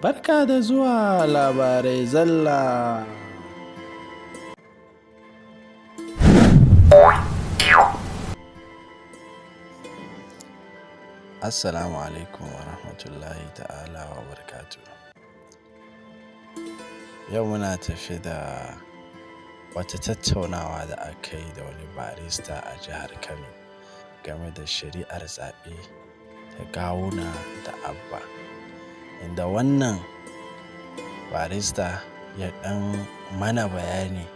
Barka da zuwa Labarai Zalla. Assalamu alaikum wa rahmatullahi ta'ala wa barakatuh. Yau muna tafe da wata tattaunawa da aka yi da wani barista a jihar Kano game da shari'ar zaɓe ta Gawuna da Abba. Inda wannan barista ya ɗan mana bayani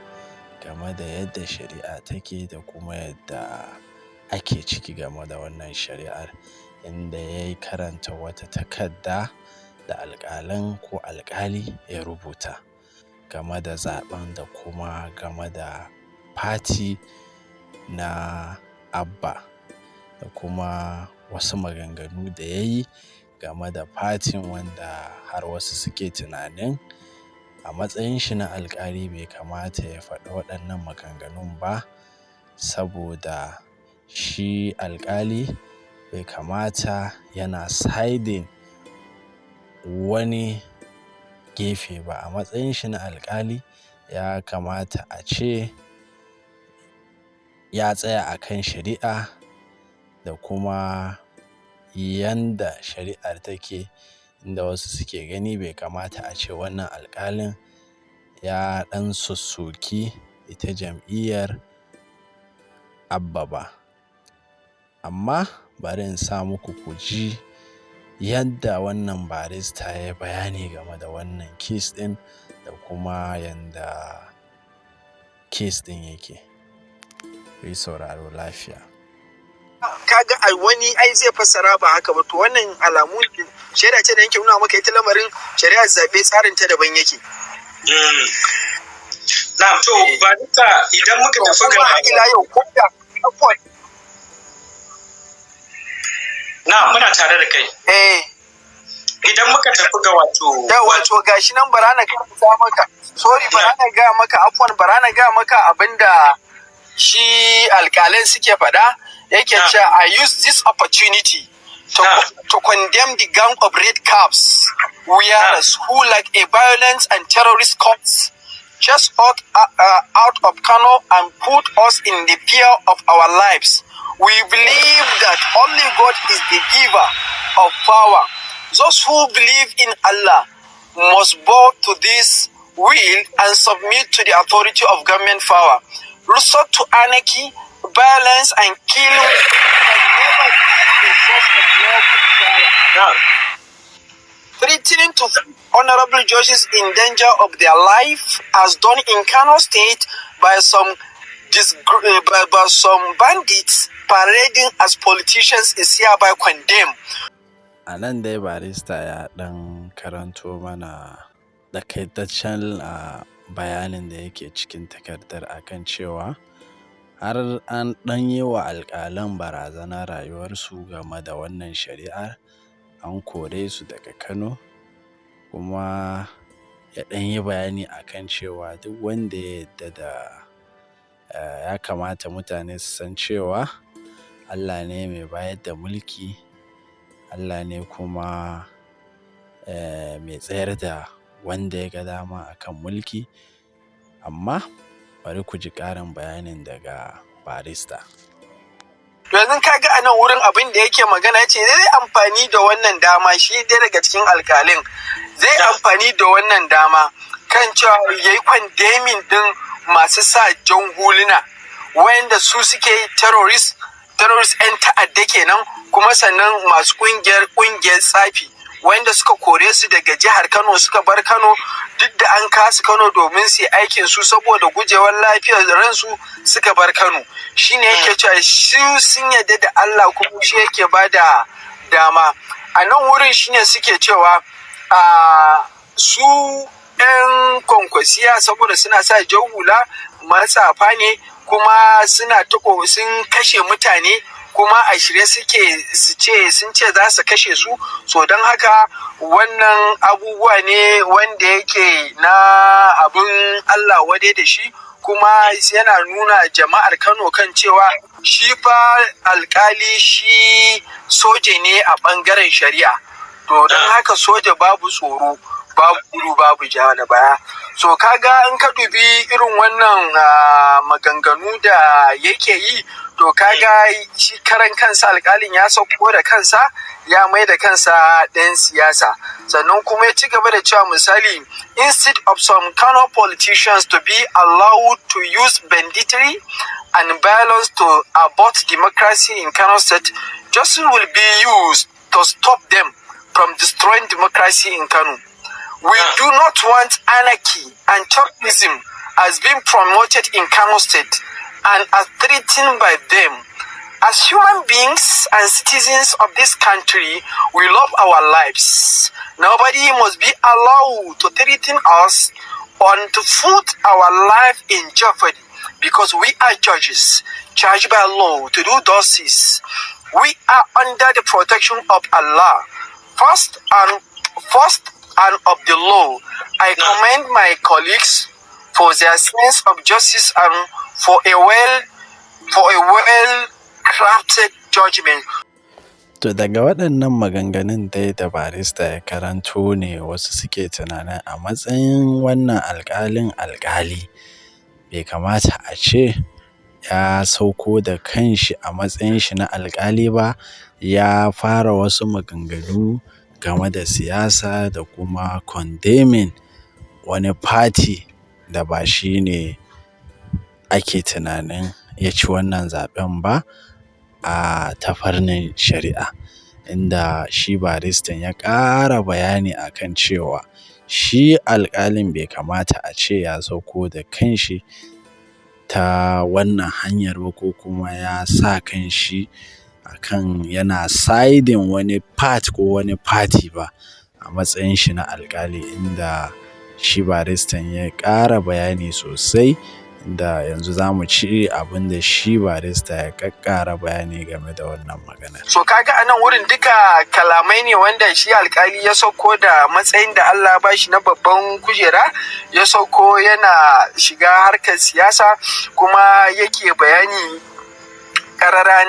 game da yadda shari'a take da kuma yadda ake ciki game da wannan shari'ar, inda ya karanta wata takarda da alƙalan ko alƙali ya rubuta game da zaɓen da kuma game da fati na Abba, da kuma wasu maganganu da ya yi game da fatin, wanda har wasu suke tunanin a matsayin shi na alƙali bai kamata ya faɗi waɗannan maganganun ba, saboda shi alƙali bai kamata yana siding wani gefe ba. A matsayin shi na alƙali, ya kamata a ce ya tsaya a kan shari'a da kuma yanda shari'ar take, inda wasu suke gani bai kamata a ce wannan alƙalin ya ɗan sossoki ita jam'iyyar Abba ba. Amma bari in sa muku ku ji yadda wannan barista ya bayani game da wannan case ɗin da kuma yanda case ɗin yake. Ku yi sauraro lafiya. Kaga ai wani ai zai fassara ba haka ba. To, wannan alamu shaida ce da yake nuna maka ita lamarin shari'ar zaɓe tsarin ta daban yake. Na to, barista, idan muka tafi ga ila yau ko da afwan. Na, muna tare da kai. Eh. Idan muka tafi ga wato Da wato gashi nan, bara na ga maka, sorry, bara na ga maka, afwan, bara na ga maka abinda shi alƙalan suke faɗa. Yake cewa, "I use this opportunity to condemn the gang of red caps wearers who, like a violent and terrorist cults, chased out of Kano and put us in the fear of our lives. We believe that only God is the giver of power. Those who believe in Allah must bow to this will and submit to the authority of government power. Resort to anarchy, violence, and killing can never be a source of lawful power. Threatening to honorable judges in danger of their life, as done in Kano State by some bandits parading as politicians, is hereby condemned." A nan dai barista ya ɗan karanto mana takaitaccen a bayanin da yake cikin takardar akan cewa har an ɗan yi wa alƙalan barazanar rayuwarsu game da wannan shari'ar, an kore su daga Kano, kuma ya ɗan yi bayani akan cewa duk wanda ya yarda da ya kamata mutane su san cewa Allah ne mai bayar da mulki, Allah ne kuma mai tsayar da wanda ya ga dama akan mulki. Amma bari ku ji ƙarin bayanin daga barista. Yanzu ka ga a nan wurin abin da yake magana, ya ce zai amfani da wannan dama, shi ɗaya daga cikin alkalin zai amfani da wannan dama kan cewa ya yi condemning din masu sa jan huluna wayanda su suke terrorist, 'yan ta'adda kenan, kuma sannan masu kungiyar tsafi wanda suka kore su daga jihar Kano, suka bar Kano, duk da an kasu Kano domin su yi aikin su, saboda gujewar lafiyar ransu suka bar Kano. Shine yake cewa shi sun yarda da Allah kuma shi yake ba da dama. A nan wurin shine suke cewa a su 'yan Kwankwasiya, saboda suna sa jan hula, matsafa ne, kuma suna tako sun kashe mutane, kuma a shirye suke su ce sun ce za su kashe su. So don haka wannan abubuwa ne wanda yake na abin Allah wade da shi, kuma yana nuna jama'ar Kano kan cewa shi fa alkali shi soja ne a ɓangaren shari'a. To don haka soja babu tsoro, babu gudu, babu ja da baya. So kaga in ka dubi irin wannan maganganu da yake yi, to kaga shi karan kansa alkalin ya sauko da kansa, ya mai da kansa ɗan siyasa. Sannan kuma ya ci gaba da cewa, misali, "Instead of some Kano politicians to be allowed to use banditry and violence to abort democracy in Kano State, justice will be used to stop them from destroying democracy in Kano. We do not want anarchy and terrorism as being promoted in Kano State and as threatened by them. As human beings and citizens of this country, we love our lives. Nobody must be allowed to threaten us or to put our life in jeopardy because we are judges charged by law to do justice. We are under the protection of Allah first and of the law. I commend my colleagues for their sense of justice and for a well crafted judgment." To daga waɗannan maganganun dai da barista ya karanto ne, wasu suke tunanin a matsayin wannan alƙalin alƙali bai kamata a ce ya sauko da kanshi a matsayin shi na alƙali ba, ya fara wasu maganganu game da siyasa da kuma condemning wani party da ba shi ne ake tunanin ya ci wannan zaɓen ba a ta fannin shari'a. Inda shi baristan ya ƙara bayani akan cewa shi alƙalin bai kamata a ce ya sauko da kanshi ta wannan hanyar ba, ko kuma ya sa kanshi akan yana siding wani part ko wani party ba a matsayin shi na alƙali. Inda shi baristan ya ƙara bayani sosai da yanzu za mu ci abin da shi barista ya ƙaƙƙara bayani game da wannan maganar. So kaga a nan wurin duka kalamai ne wanda shi alkali ya sauko da matsayin da Allah ba shi na babban kujera, ya sauko yana shiga harkar siyasa, kuma yake bayani karara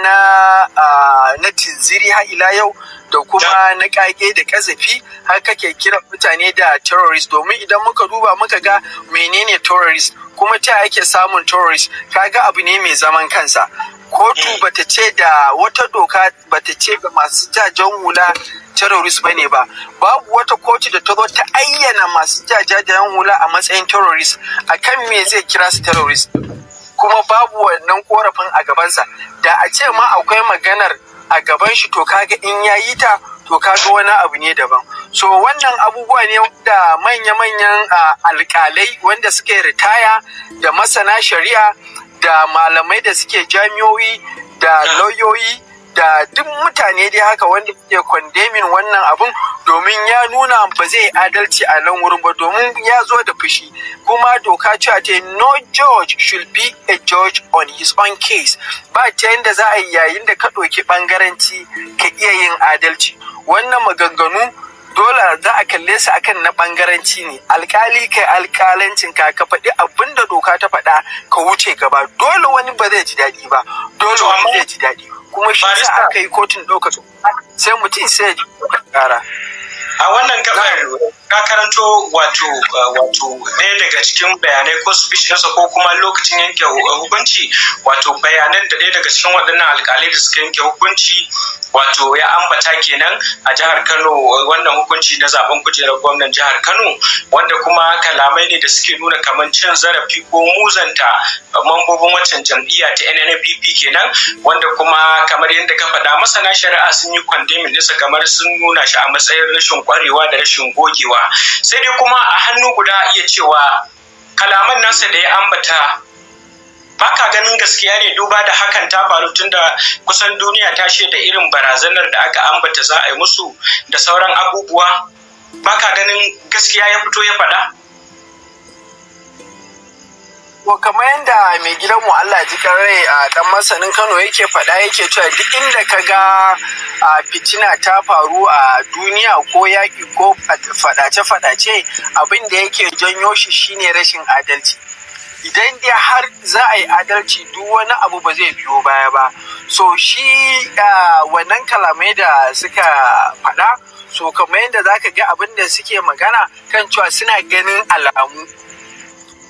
na tunziri har ila yau da kuma na kage da kazafi, har kake kira mutane da terrorist. Domin idan muka duba muka ga menene terrorist, kuma ta ake samun terrorist, kaga abu ne mai zaman kansa. Kotu bata ce da wata doka bata ce ga masu jajen hula terrorist bane ba. Babu wata kotu da ta zo ta ayyana masu jajajen hula a matsayin terrorist. Akan me zai kira su terrorist? Kuma babu wannan korafin a gabansa. Da a ce ma akwai maganar a gaban shi, to kaga in ya yi ta, to kaga wani abu ne daban. So wannan abubuwa ne da manya-manyan alkalai wanda suke ritaya da masana shari'a da malamai da suke jami'o'i da lauyoyi da duk mutane dai haka wanda suke condemning wannan abun, domin ya nuna ba zai adalci a nan wurin ba, domin ya zo da fushi. Kuma doka cewa ta no judge should be a judge on his own case. Ba ta yanda za a yi yayin da ka ɗauki ɓangaranci ka iya yin adalci. Wannan maganganu dole za a kalle su akan na ɓangaranci ne. Alkali, kai alkalancin ka, ka faɗi abin da doka ta faɗa, ka wuce gaba. Dole wani ba zai ji daɗi ba, dole wani zai ji daɗi. Kuma shi sa aka yi kotun ɗaukaka, sai mutum sai ya ji ƙara. A wannan gabar ka karanto wato ɗaya daga cikin bayanai ko speech ɗinsa ko kuma lokacin yanke hukunci, wato bayanan da ɗaya daga cikin waɗannan alƙalai da suka yanke hukunci wato ya ambata kenan a jihar Kano, wannan hukunci na zaben kujerar gwamnan jihar Kano, wanda kuma kalamai ne da suke nuna kamar cin zarafi ko muzanta mambobin waccan jam'iyya ta NNPP kenan, wanda kuma kamar yadda ka faɗa, masana shari'a sun yi condemning ɗinsa, kamar sun nuna shi a matsayin rashin kwarewa da rashin gogewa. Sai dai kuma a hannu guda iya cewa kalaman nasa da ya ambata, baka ganin gaskiya ne, duba da hakan ta faru, tunda kusan duniya ta shaida irin barazanar da aka ambata za a yi musu da sauran abubuwa? Baka ganin gaskiya ya fito ya faɗa? To, kamar yadda mai gidanmu, Allah ji rai, a dan masanin Kano yake faɗa, yake cewa duk inda ka ga fitina ta faru a duniya, ko yaƙi ko faɗace-faɗace, abin da yake janyo shi shine rashin adalci. Idan dai har za a yi adalci, duk wani abu ba zai biyo baya ba. So shi wannan kalamai da suka faɗa, so So kamar yadda za ka ga abin da suke magana kan cewa suna ganin alamu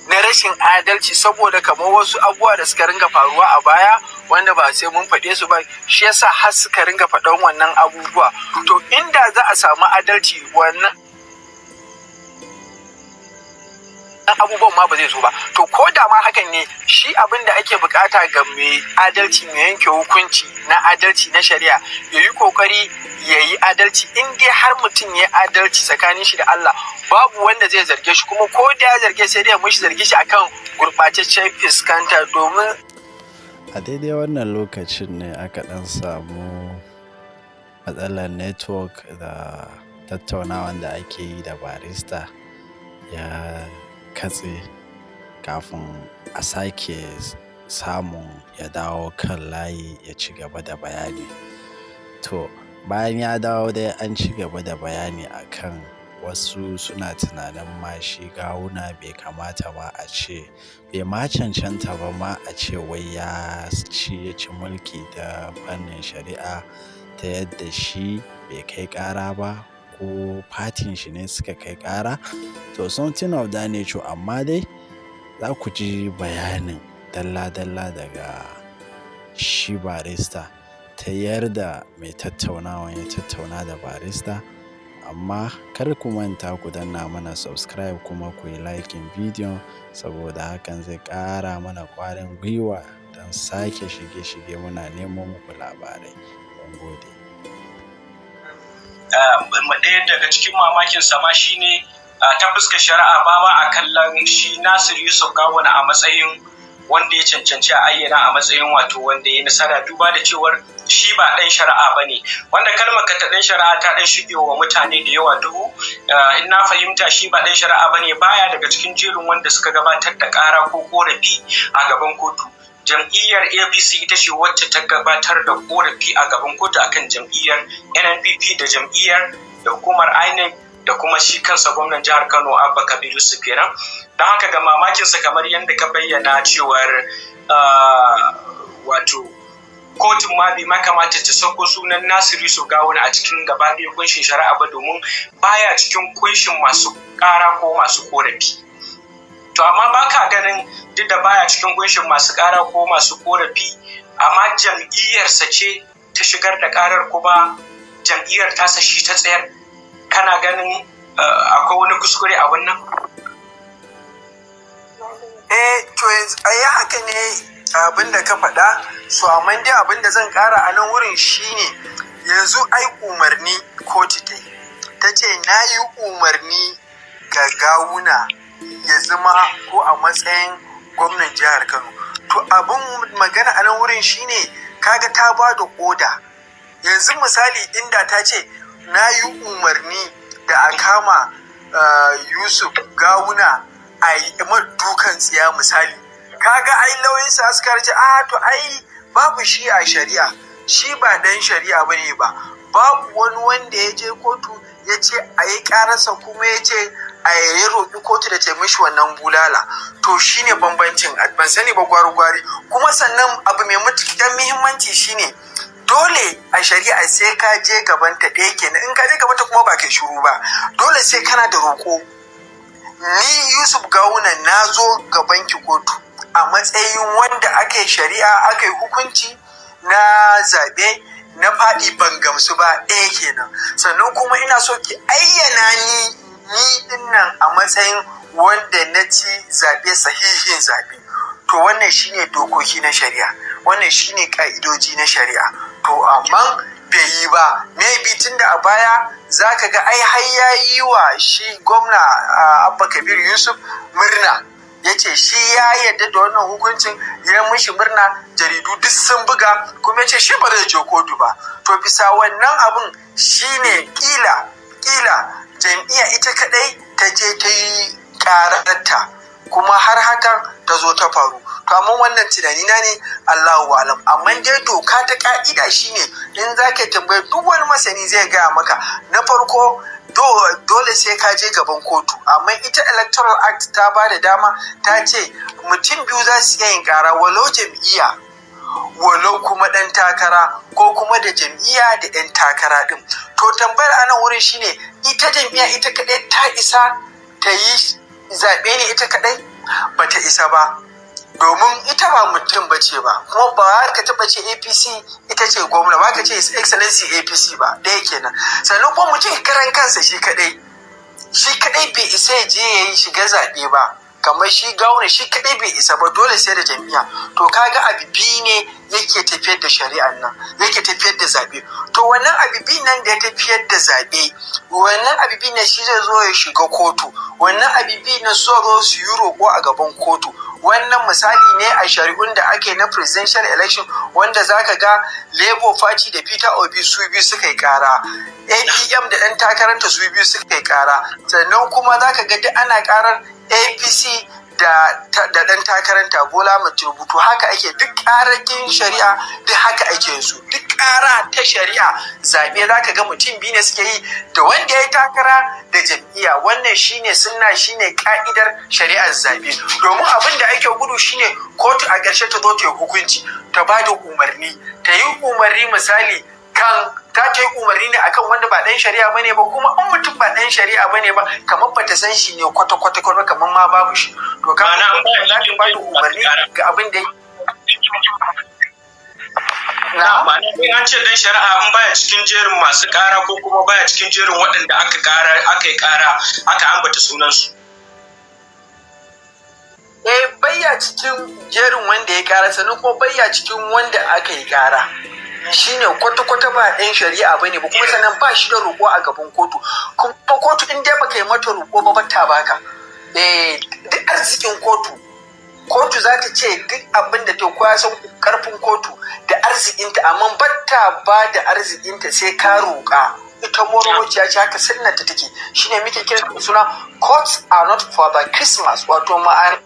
na rashin adalci, saboda kamar wasu abubuwa da suka ringa faruwa a baya wanda ba sai mun faɗe su ba, shi yasa har suka ringa faɗan wannan abubuwa. To, inda za a samu adalci, wannan abubuwan ma ba zai zo ba. To, ko da ma hakan ne, shi abin da ake bukata ga mai adalci, mai yanke hukunci na adalci na shari'a, ya yi kokari ya yi adalci. In dai har mutum ya adalci tsakanin shi da Allah, babu wanda zai zarge shi, kuma ko da ya zarge, sai dai ya mishi zarge shi akan gurɓataccen fuskanta domin A daidai wannan lokacin ne aka ɗan samu matsalar network da tattaunawan da ake yi da barista ya katse kafin a sake samun ya dawo kan layi ya ci gaba da bayani. To, bayan ya dawo dai, an ci gaba da bayani akan wasu suna tunanin ma shi Gawuna bai kamata ma a ce, bai ma cancanta ba ma a ce wai ya ci mulki ta fannin shari'a, ta yadda shi bai kai ƙara ba ko fatin shi ne suka kai ƙara. To, something of that nature, amma dai za ku ji bayanin dalla-dalla daga shi barista ta yarda mai tattaunawan ya tattauna da barista. Amma kar ku manta ku danna mana subscribe kuma ku yi liking bidiyon, saboda hakan zai ƙara mana ƙwarin gwiwa don sake shige-shige muna nemo muku labarai. Mun gode. Ɗaya daga cikin mamakin sama shine ta fuskar shari'a ba ma a kallon shi Nasir Yusuf Gawuna a matsayin wanda ya cancanci a ayyana a matsayin wato wanda ya nasara, duba da cewar shi ba ɗan shari'a ba ne. Wanda kalmar ka ta ɗan shari'a ta ɗan shige wa mutane da yawa duhu. In na fahimta, shi ba ɗan shari'a ba ne, baya daga cikin jerin wanda suka gabatar da ƙara ko ƙorafi a gaban kotu. Jam'iyyar APC ita ce wacce ta gabatar da korafi a gaban kotu akan jam'iyyar NNPP da jam'iyyar da hukumar INEC da kuma shi kansa gwamnan jihar Kano, Abba Kabir Yusuf kenan. Don haka, ga mamakinsa, kamar yadda ka bayyana cewar wato kotun ma bai ma kamata ta sauko sunan Nasiru Yusuf Gawuna a cikin gaba ɗaya kunshin shari'a ba, domin baya cikin kunshin masu ƙara ko masu korafi. To, amma ba ka ganin duk da baya cikin kunshin masu ƙara ko masu korafi, amma jam'iyyarsa ce ta shigar da ƙarar, kuma jam'iyyar tasa shi ta tsayar, kana ganin akwai wani kuskure a wannan? Eh, to, yanzu ai haka ne abin da ka faɗa. So amma dai abin da zan ƙara a nan wurin shine, yanzu ai umarni kotu ta yi, ta ce na yi umarni ga Gawuna ya zama ko a matsayin gwamnan jihar Kano. To, abin magana a nan wurin shine, kaga ta ba da oda. Yanzu misali, inda ta ce na yi umarni da a kama Yusuf Gawuna a yi dukan tsiya misali, kaga ai lauyin sa suka ce a to ai babu shi a shari'a, shi ba dan shari'a bane ba, babu wani wanda ya je kotu ya ce a yi kararsa, kuma ya ce a yi roƙi kotu da ta mishi wannan bulala. To, shine bambancin, ban sani ba gwari-gwari. Kuma sannan abu mai matuƙar muhimmanci shine, dole a shari'a sai ka je gabanta, ɗaya kenan. In ka je gabanta kuma ba kai shiru ba, dole sai kana da roƙo. Ni Yusuf Gawuna na zo gaban ki kotu a matsayin wanda aka yi shari'a, aka yi hukunci na zaɓe, na faɗi, ban gamsu ba, ɗaya kenan. Sannan kuma ina so ki ayyana ni, ni dinnan, a matsayin wanda na ci zaɓe, sahihin zaɓe. To, wannan shine dokoki na shari'a, wannan shine ka'idoji na shari'a. To, amma bai yi ba. Maybe tunda a baya zaka ga ai har ya yi wa shi gwamna Abba Kabir Yusuf murna, ya ce shi ya yarda da wannan hukuncin, ya mishi murna, jaridu duk sun buga, kuma ya ce shi ba zai je kotu ba. To, bisa wannan abun shine kila kila jam'iyya ita kadai ta je ta yi kararta, kuma har hakan ta zo ta faru. To, amma wannan tunani na ne, Allahu alam. Amma dai doka ta ka'ida shine, in za ka tambayi duk wani masani zai gaya maka, na farko dole sai ka je gaban kotu. Amma ita Electoral Act ta ba da dama, ta ce mutum biyu za su iya yin kara, walau jam'iyya Walau kuma ɗan takara ko kuma da jam'iyya da 'yan takara ɗin. To, tambayar anan wurin shine, ita jam'iyya ita kaɗai ta isa ta yi zaɓe ne ita kaɗai? Ba ta isa ba, domin ita ba mutum ba ce ba. Kuma ba ka taɓa ce APC ita ce gwamna ba, ka ce His Excellency APC ba. Ɗaya kenan. Sannan kuma mutum karan kansa shi kaɗai, shi kaɗai bai isa ya je ya yi shiga zaɓe ba. Kamar shi Gawuna, shi kaɗai bai isa ba, dole sai da jam'iyya. To, kaga abu biyu ne yake tafiyar da shari'an nan, yake tafiyar da zaɓe. To, wannan abu biyu nan da ya tafiyar da zaɓe, wannan abu biyu ne shi zai zo ya shiga kotu. Wannan abu biyu na so zo su yi roƙo a gaban kotu. Wannan misali ne a shari'un da ake na presidential election, wanda zaka ga Labour Party da Peter Obi su biyu suka yi kara, APM da ɗan takaranta su biyu suka yi kara. Sannan kuma zaka ga duk ana karar APC da ɗan takaranta Bola Tinubu. To, haka ake duk ƙararrakin shari'a, duk haka ake su. Duk ƙara ta shari'a zaɓe, zaka ga mutum biyu ne suke yi, da wanda ya yi takara da jam'iyya. Wannan shine sunna, shine ka'idar shari'ar zaɓe, domin abin da ake gudu shine kotu a ƙarshe ta zo ta yi hukunci, ta ba da umarni, ta yi umarni, misali kan ta yi umarni ne akan wanda ba ɗan shari'a bane ba. Kuma in mutum ba ɗan shari'a bane ba, kamar ba ta san shi ne kwata kwata kwata, kamar ma babu shi. To, ka Ma'ana an ba za ta ba da umarni ga abin da Na ma'ana in an ce dan shari'a, in baya cikin jerin masu kara ko kuma baya cikin jerin waɗanda aka kara, aka yi kara, aka ambata sunansu. Eh, bayya cikin jerin wanda ya kara, sannan kuma bayya cikin wanda aka yi kara, shine kwata-kwata ba ɗan shari'a bane ba. Kuma sannan ba shi da roƙo a gaban kotu. Kuma kotu in dai baka yi mata roƙo ba, ta baka. Eh, duk arzikin kotu, kotu za ta ce duk abin da ta koya san karfin kotu da arzikinta, amma batta ba da arzikinta sai ka roƙa. Ita marowaciyya ce, haka sunnata take. Shine muke kira da suna "Courts are not for the Christmas", wato ma'ana